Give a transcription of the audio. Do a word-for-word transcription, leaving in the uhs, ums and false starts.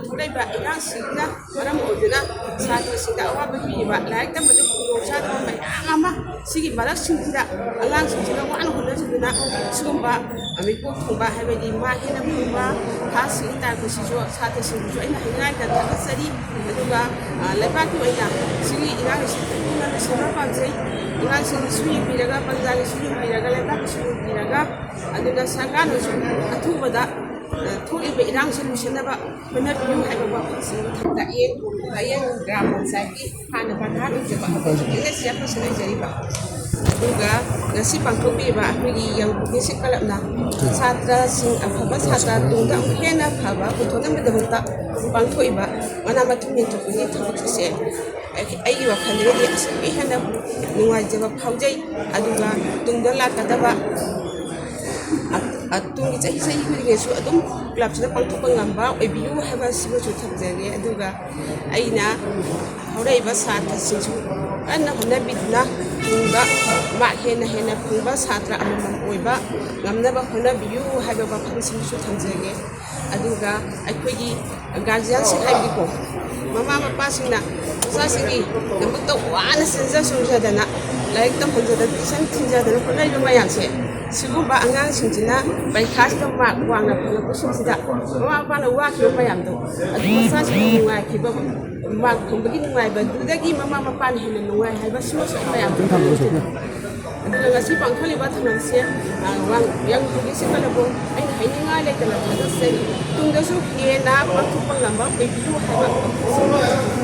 ꯊꯣꯛꯂꯛꯏꯕ ꯏꯔꯥꯡꯁꯤꯡꯁꯤꯅ ꯃꯔꯝ ꯑꯣꯏꯗꯨꯅ ꯁꯥꯇ꯭ꯔꯁꯤꯡꯗ ꯑꯋꯥꯕ ꯄꯤꯔꯤꯕ, ꯂꯥꯏꯔꯤꯛ ꯇꯝꯕꯗ ꯈꯨꯗꯣꯡꯆꯥꯗꯕ ꯃꯌꯥꯝ ꯑꯃ ꯁꯤꯒꯤ ꯃꯔꯛꯁꯤꯡꯁꯤꯗ ꯑꯉꯥꯡꯁꯤꯡꯁꯤꯅ ꯋꯥꯅ ꯍꯣꯠꯅꯖꯗꯨꯅ ꯁꯤꯒꯨꯝꯕ ꯃꯤꯀꯣꯛ ꯊꯣꯡꯕ, ꯍꯥꯏꯕꯗꯤ ꯃꯥ ꯍꯦꯟꯅ ꯐꯪꯕ ꯊꯥꯛꯁꯤꯡ ꯇꯥꯛꯄꯁꯤꯁꯨ ꯁꯥꯇ꯭ꯔꯁꯤꯡꯕꯨꯁꯨ ꯑꯩꯅ ꯍꯥꯏꯅꯤꯡꯉꯥꯏꯗ ꯊꯥꯒꯠꯆꯔꯤ꯫ ꯑꯗꯨꯒ, ꯑ, ꯂꯩꯕꯥꯛꯀꯤ ꯑꯣꯏꯅ ꯁꯤꯒꯤ ꯏꯔꯥꯡ ꯑꯁꯤ ꯊꯨꯡꯅ ꯂꯣꯏꯁꯤꯟꯕ ꯄꯥꯝꯖꯩ꯫ ꯑꯉꯥꯡꯁꯤꯡꯒꯤꯁꯨ ꯌꯦꯡꯕꯤꯔꯒ, ꯄ꯭ꯔꯖꯥꯒꯤꯁꯨ ꯌꯦꯡꯕꯤꯔꯒ, ꯂꯩꯕꯥꯛꯀꯤꯁꯨ ꯌꯦꯡꯕꯤꯔꯒ, ꯑꯗꯨꯒ ꯁꯔꯀꯥꯔꯅꯁꯨ ꯑꯊꯨꯕꯗ, ꯑ, ꯊꯣꯛꯂꯤꯕ ꯏꯔꯥꯡꯁꯤ ꯂꯣꯏꯁꯤꯟꯅꯕ ꯍꯣꯠꯅꯕꯤꯌꯨ ꯍꯥꯏꯕ ꯋꯥꯐꯝꯁꯤꯡ ꯃꯊꯪꯗ ꯍꯌꯦꯡ, ꯍꯌꯦꯡ ꯒ꯭ꯔꯥꯝ ꯄꯟꯆꯥꯌꯠꯀꯤ ꯍꯥꯟꯅ ꯄ꯭ꯔꯙꯥꯟ ꯑꯣꯏꯖꯕ ꯑꯩꯈꯣꯏ ꯆꯤꯐ ꯒꯦꯁ ꯆꯤꯌꯔꯄꯔꯁꯟ ꯑꯣꯏꯖꯔꯤꯕ, ꯑꯗꯨꯒ ꯉꯁꯤ ꯄꯥꯡꯊꯣꯛꯄꯤꯔꯤꯕ ꯑꯩꯈꯣꯏꯒꯤ ꯌꯪ ꯄ꯭ꯔꯣꯒ꯭ꯔꯦꯁꯤꯞ ꯀ꯭ꯂꯕꯅ ꯁꯥꯇ꯭ꯔꯁꯤꯡ ꯑꯐꯕ ꯁꯥꯇ꯭ꯔ ꯇꯨꯡꯗ ꯑꯃꯨꯛ ꯍꯦꯟꯅ ꯐꯕ ꯄꯨꯊꯣꯛꯅꯕꯒꯤꯗꯃꯛꯇ ꯄꯥꯡꯊꯣꯛꯏꯕ ꯃꯅꯥ ꯃꯊꯨꯝ ꯌꯦꯟꯊꯣꯛꯄꯒꯤ ꯊꯕꯛ ꯑꯁꯦ ꯑꯩ-, ꯑꯩꯒꯤ ꯋꯥꯈꯜꯗꯗꯤ ꯑꯁꯨꯛꯀꯤ ꯍꯦꯟꯅ ꯅꯨꯡꯉꯥꯏꯖꯕ ꯐꯥꯎꯖꯩ꯫ ꯑꯗꯨꯒ ꯇꯨꯡꯗ ꯂꯥꯛꯀꯗꯕ ꯑ-, ꯑ-, ꯇꯨꯡꯒꯤ ꯆꯍꯤ ꯆꯍꯤ ꯈꯨꯗꯤꯡꯒꯤꯁꯨ ꯑꯗꯨꯝ ꯀ꯭ꯂꯕꯁꯤꯗ ꯄꯥꯡꯊꯣꯛꯄ ꯉꯝꯕ ꯑꯣꯏꯕꯤꯌꯨ ꯍꯥꯏꯕ ꯑꯁꯤꯃꯁꯨ ꯊꯝꯖꯒꯦ꯫ ꯑꯗꯨꯒ ꯑꯩꯅ ꯍꯧꯔꯛꯏꯕ ꯁꯥꯇ꯭ꯔꯁꯤꯡꯁꯨ ꯀꯟꯅ ꯍꯣꯠꯅꯕꯤꯗꯨꯅ ꯇꯨꯡꯗ ꯃꯥꯛ ꯍꯦꯟꯅ ꯍꯦꯟꯅ ꯐꯪꯕ ꯁꯥꯇ꯭ꯔ ꯑꯃꯃꯝ ꯑꯣꯏꯕ ꯉꯝꯅꯕ ꯍꯣꯠꯅꯕꯤꯌꯨ ꯍꯥꯏꯕ ꯋꯥꯐꯝꯁꯤꯡꯁꯨ ꯊꯝꯖꯒꯦ꯫ ꯑꯗꯨꯒ ꯑꯩꯈꯣꯏꯒꯤ ꯒꯥꯔꯖꯤꯌꯥꯟꯁꯤꯡ ꯍꯥꯏꯕꯗꯤꯀꯣ, ꯃꯃꯥ ꯃꯄꯥꯁꯤꯡꯅ ꯃꯆꯥꯁꯤꯡꯒꯤꯗꯃꯛꯇ ꯋꯥꯅ ꯆꯦꯟꯖ ꯆꯣꯡꯖꯗꯅ, ꯂꯥꯏꯔꯤꯛ ꯇꯝꯍꯟꯖꯗꯅ, ꯇ꯭ꯌꯨꯁꯟ ꯊꯤꯟꯖꯗꯅ ꯍꯣꯠꯅꯔꯤꯕ ꯃꯌꯥꯝꯁꯦ, ꯁꯤꯒꯨꯝꯕ ꯑꯉꯥꯡꯁꯤꯡꯁꯤꯅ ꯄꯔꯤꯈꯥꯁꯤꯗ ꯃꯥꯔꯛ ꯋꯥꯡꯅ ꯐꯪꯂꯛꯄꯁꯤꯡꯁꯤꯗ ꯃꯃꯥ ꯃꯄꯥꯅ ꯋꯥꯈꯤꯕ ꯃꯌꯥꯝꯗꯣ, ꯑꯗꯨ ꯃꯆꯥꯁꯤꯡꯅ ꯅꯨꯡꯉꯥꯏꯈꯤꯕ, ꯃꯥꯔꯛ ꯐꯪꯕꯒꯤ ꯅꯨꯡꯉꯥꯏꯕꯗꯨꯗꯒꯤ ꯃꯃꯥ ꯃꯄꯥꯅ ꯍꯦꯟꯅ ꯅꯨꯡꯉꯥꯏ ꯍꯥꯏꯕ ꯁꯤꯃꯁꯨ ꯑꯩ ꯃꯌꯥꯝꯗ ꯈꯪꯍꯟꯖꯒꯦ꯫ ꯑꯗꯨꯅ ꯉꯁꯤ ꯄꯥꯡꯊꯣꯛꯂꯤꯕ ꯊꯧꯔꯝꯁꯦ, ꯑ, ꯋꯥꯡ-, ꯌꯥꯡꯕꯨꯒꯤ ꯁꯤꯡꯒꯜ ꯑꯕꯨ ꯑꯩꯅ ꯍꯥꯏꯅꯤꯡꯉꯥꯏ ꯂꯩꯇꯅ ꯊꯥꯒꯠꯆꯔꯤ꯫ ꯇꯨꯡꯗꯁꯨ ꯍꯦꯟꯅ ꯄꯥꯡꯊꯣꯛꯄ ꯉꯝꯕ ꯑꯣꯏꯕꯤꯌꯨ ꯍꯥꯏꯕ